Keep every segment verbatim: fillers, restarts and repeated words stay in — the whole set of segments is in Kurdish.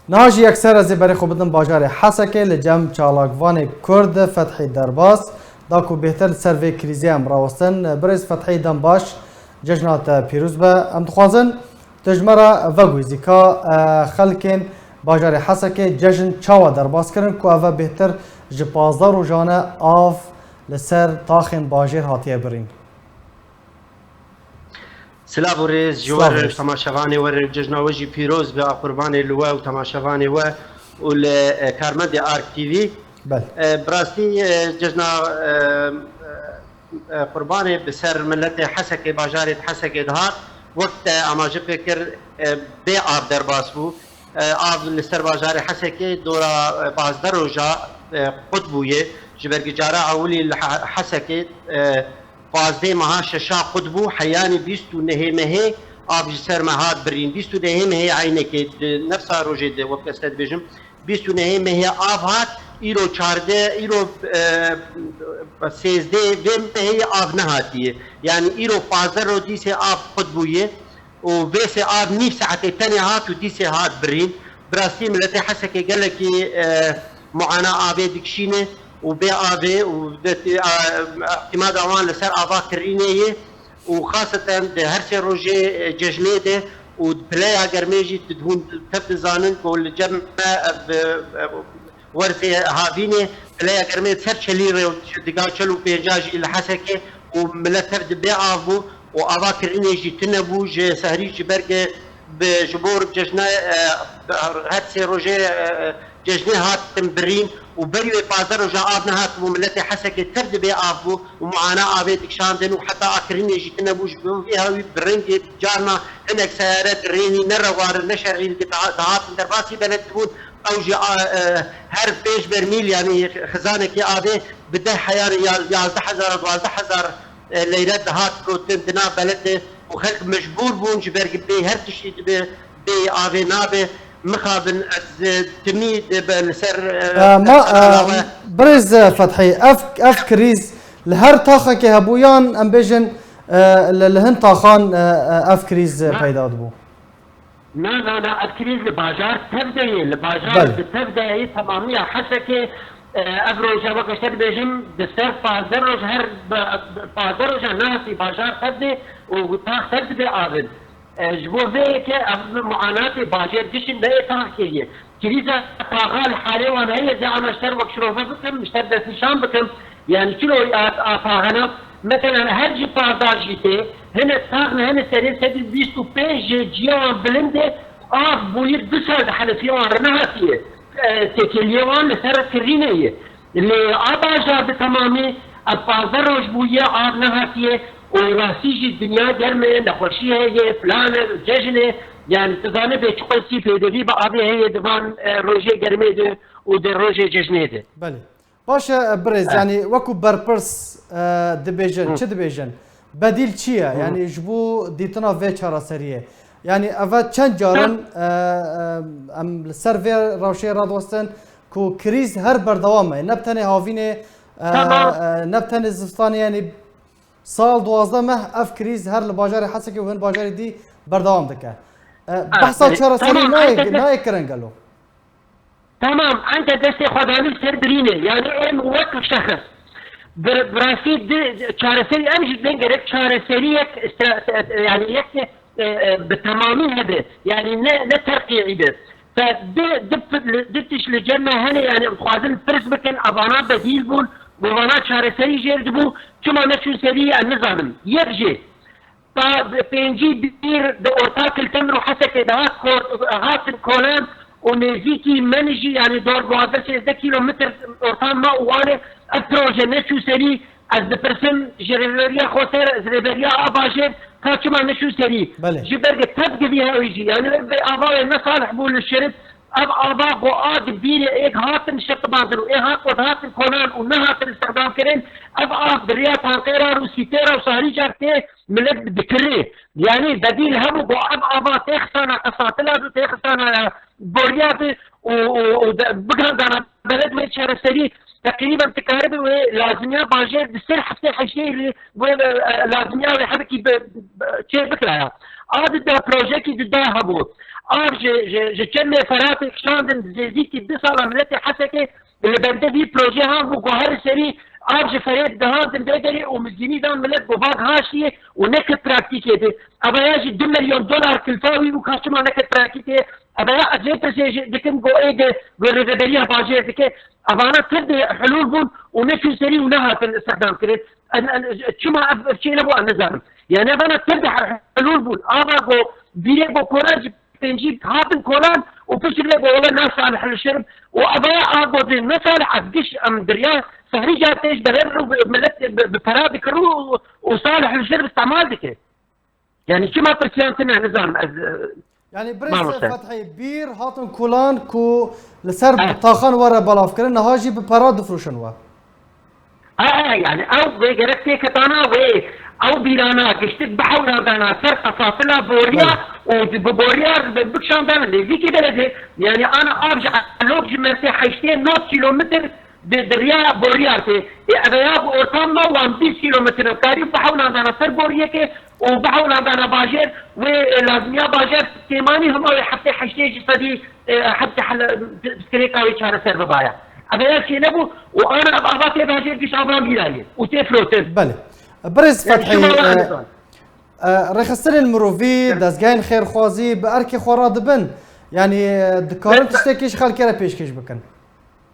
Niha jî yekser ez ê berê xwe bidim bajarê Hesekê, li cem çalakvanê Kurd Fethî Derbas da ku bêhtir li ser vê krîzê em rawestin. Birêz Fethî, dem baş, cejna te pîroz be. Em dixwazin tu ji me re veguhîzî ka, e, xelkên bajarê Hesekê cejn çawa derbas kirin ku eve bêhtir ji pazdeh rojan e av li ser taxên bajêr hatiye birîn. Silav û rêz ji we re, temaşevanê we re, cejna we jî pîroz be, a qurbanê li we û temaşevanê we û li, e, karmendê Ark T V. Belê. E, bi rastî, e, cejna, e, e, e, qurbanê bi ser miletê Hesekê, bajarê Hesekê dihat, wek te amaje pê kir, e, bê av derbas bû. E, av li ser bajarê Hesekê dora, e, pazdeh roja, e, qut bûye. Ji ber ku cara ewilî li He-, Hesekê, e, pazdeh meha şeşa qut bû, heyanî bîst û nehê mehê av ji ser me hat birîn. Bîst û nehê mehê eynekê di nefsa rojê de, wek ez te dibêjim, bîst û nehê mehê av hat, îro çardeh, îro, e, sêzdeh vê mehê av nehatiye. Yanî îro pazdeh ro dîsê av qut bûye. û vê sê av nîv saetê tenê hat û dîsê hat birîn. Bi rastî miletê Hesekê gelekî, e, muana avê dikişîne û bê avê û de, e, îtimada wan li ser ava kirînê ye û xaseten di her sê rojê, e, cejnê de û pileya germê jî di hûn tev dizanin ku li cem me ev, e, werzê havînê pileya germê ser çelî re diga çel û pênca jî li Hesekê û milet tev di bê av bû û ava kirinê jî tune bû ji sehrî ji ber ke bi, ji bo cejna, e, her sê rojê, e, cejnê hatin birîn û berî wê pazdeh roja av nehatibû miletê Hesekê tev di bê av bû û muana avê dikişandin û heta a kirinê jî tune bû ji bo vê hewî bi rengê carna hinek seyare di rênî ne rewarin ne şerî dihatin derbasî beled dibûn. Ew jî, a, e, her pênc bermîl, yanî xizanekî avê bi deh heyarê ya-, yazdeh hezar, duwazdeh hezar, e, leyre dihat gotin di nav beled de û xelk mecbûr bûn ji ber bê her tiştî dibe, bê avê nabe. Mixabin ez, e, timî de be li ser, e, E, ma, e, kanala we. Birêz Fethî, ev, ev krîz li her taxekê hebû yan em bêjin, e, li, li hin taxan, e, e, ev krîz, e, Na. peyda dibû? Na, na, na, ev krîz li bajar tev de ye. Li bajar Belê. bi tev de ye, temamiya Hesekê, e, ev roja weke te dibêjim, di ser pazdeh roj her bi, bi pazdeh roja nehatî bajar tev de û tax tev dibe avin. E, ji bo vê yekê ev muanatê bajêr gişin ne yê taxê ye. Krîza taxa li halê wan heye, zê ama ji te re wek şirove bikim, ji te re destnîşan bikim. Yani çilo a, a taxana, mesela her ji pardajî tê, hinek taxne, hinek serê sed û bîst û pênc jê ciya wan bilind e, av bûyî du sal di henefiyê wan re nehatiye. E, têkiliyê wan li ser kirînê ye. Lê a bajar bi temamî ev pazdeh roj bûye av nehatiye û rastî jî dinya germ e, nexweşî heye, filan e, cejn e. Yani tu zanî bê çiqasî pêdevî bi avê heye di van, e, rojê germê de û di rojê cejnê de. Belê. Baş e, birêz, Eh. yani wekî berpirs, e, dibêjin, Hı. çi dibêjin? Bedîl çi ye? Hı. Yani ji bo dîtina vê çareseriyê. Yani eve çend caran, Ha. e, e, em li ser vê rewşê radiwestin ku krîz her berdewam e. Ne bi tenê havînê, e, Tamam. e, ne bi tenê zivistanê, yani sal duwazdeh meh ev krîz her li bajarê Hesekê û hin bajarê dî berdewam dike. E, Ha, behsa belê. çareserî Tamam, nayê, Ayşe, nayê kirin gelo? Tamam, enke destê xwe danî ser birînê. Yani em wek şexs. Bi, bi rastî di çareserî em jî bên gerek çareserî yek stra-, yani yek, e, e, bi temamî hebe. Yani ne, ne terqî be. Fe di, di, di tiş li cem me hene, yani em xwazin pirs bikin, evana bedîl bûn, bi vana çareserî jêr dibû, çima neçûn serî em nizanin. Yek jê. Ta pêncî bîr di orta Kiltemir û Hesekê de hat ko-, hatin kolan û nêzîkî min jî, yanî dor duwazdeh sêzdeh kîlometr orta me û wan e. Ev proje neçû serî, ez dipirsim ji rêveberiya Xweser, ji rêveberiya a bajêr, ka çima neçû serî? Belê. Ji ber ke tev givî hewî jî, yanî vê ava wê ne salih bû li şirît, ev ava ku a di bîrê êk hatin şeqibandin û ê hat ku dihatin kolan û nehatin îstixdamkirin, ev av bi riya tankêran û sîtêra û sahrî car tê milet dikirê. Yanî bedîl hebû ku ev ava tê xisana qesatila bi, tê xisana boriya bi û, û, û de-, bigihindana beled wê çareserî. Teqrîben dikaribin wê lazimiya bajêr di ser heftê heştê wê, e, lazimiya wê hebikî bi, bi, çê bikiraya. A dida projekî dida hebû. Av ji, ji, ji çemê Feratê kişandin, nêzîkî du sala miletê Hesekê li bendê vî projeyê hebû, ku her serî av ji Ferê dihandin vê derê û mizgînî dan milet, ku vak haşiyê û nekir praktîkê de. Eva ya jî du milyon dolar kilfa wî bû, ka çima nekir praktîkê. Eva ya ez vê pirsê jî dikim, ku ê de, ku rêveberiya bajêr dike. Evana tir de hulûl bûn û neçûn serî û nehatin îstixdam kirin. En, en, çima ev, ev çê nebû, ez nizanim. Yani evana tir de hulûl bûn. Ava go, bîrê go kolan ji pêncî hatin kolan û piştre go wele na Salih li şirb. Û ava a go de ne Salih, ev giş em diriya Sehrî ca têj beher û millet bi, bi para dikir û, û Salih li şirb îstemal dike. Yani çima pirsiyan tine, nizanim ez, e, Yani birêz Mamoste. Fethî, bîr hatin kolan ku li ser Eh. taxan were belav kirin, niha jî bi para difroşin we. A, a, yani ew wê gerek têketana wê, ew bîrana giştik bihewlandana ser qesafila boriya Belê. û bi boriya bi, bikşandana nêzîkî belê de. Yani ana av ji Elok ji Mersê heştê nod kîlometr di, di riya boriyar tê. Ê, eve ya bi ortam me wan bîst kîlometr karî bihewlandana ser boriyekê û bihewlandana bajêr wê, e, lazimiya bajêr têmanî hema wê heftê heştê ji sedî, e, heftê hele, piskirêka wê çareser bibaya. Eve ya çê nebû û ana ev ava tê bajêr giş avan bîrayê û tê firotin. Belê. Birêz Yani Fethî, çima e, wan nizan? e, rêxistinên mirovî, dezgehên xêrxwazî bi erkê xwe re dibin. Yani, e, dikarin Be- tiştekî ji xelkê re pêşkêş bikin.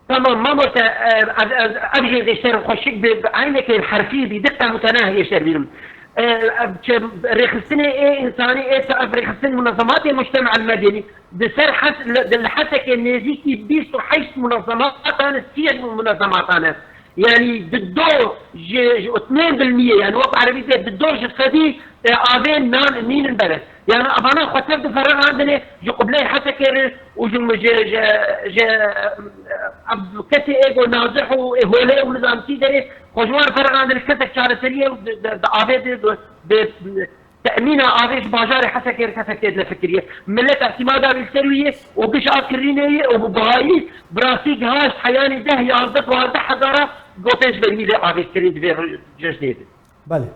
Tamam, mamoste, e, ev, ev, ev jê dê ser xweşik bi, bi eynekê herfî bi diqe mutena hê ser bîrim. E, ev çi rêxistinê ê însanî ê te ev rêxistin munezematê mujtema el medeni di ser hes, li, di li Hesekê nêzîkî bîst û heşt munezematan, sî munezematan e. Yani di do ji, ji otnên bilmiyê, yani wek erebî dê di do ji sedî, e, avê nan nînin bere. Yani avana xwe tev difereqandinê ji qibleyê Hesekê re û ji, ji, ji, ji, ev kesê ê go nazih û ê holê û nizam çî derê xwe ji wan ferqandinê kesek çareseriyê û di, di, di avê de, di, di, temîna avê ji bajarê Hesekê re kesek tê dinefikiriye. Millet ihtimada wî li ser wî ye û giş a kirînê ye û bi buhayî bi rastî gihaşt heyanî deh, yazdeh, duwazdeh hezara gotên ji ber wî lê avêt kirî di vê cejnê de. Belê.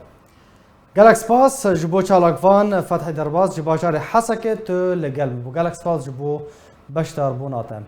Gelek spas ji bo çalakvan, Fethî Derbas ji bajarê Hesekê tu li gel bû. Gelek spas ji bo beşdarbûna te.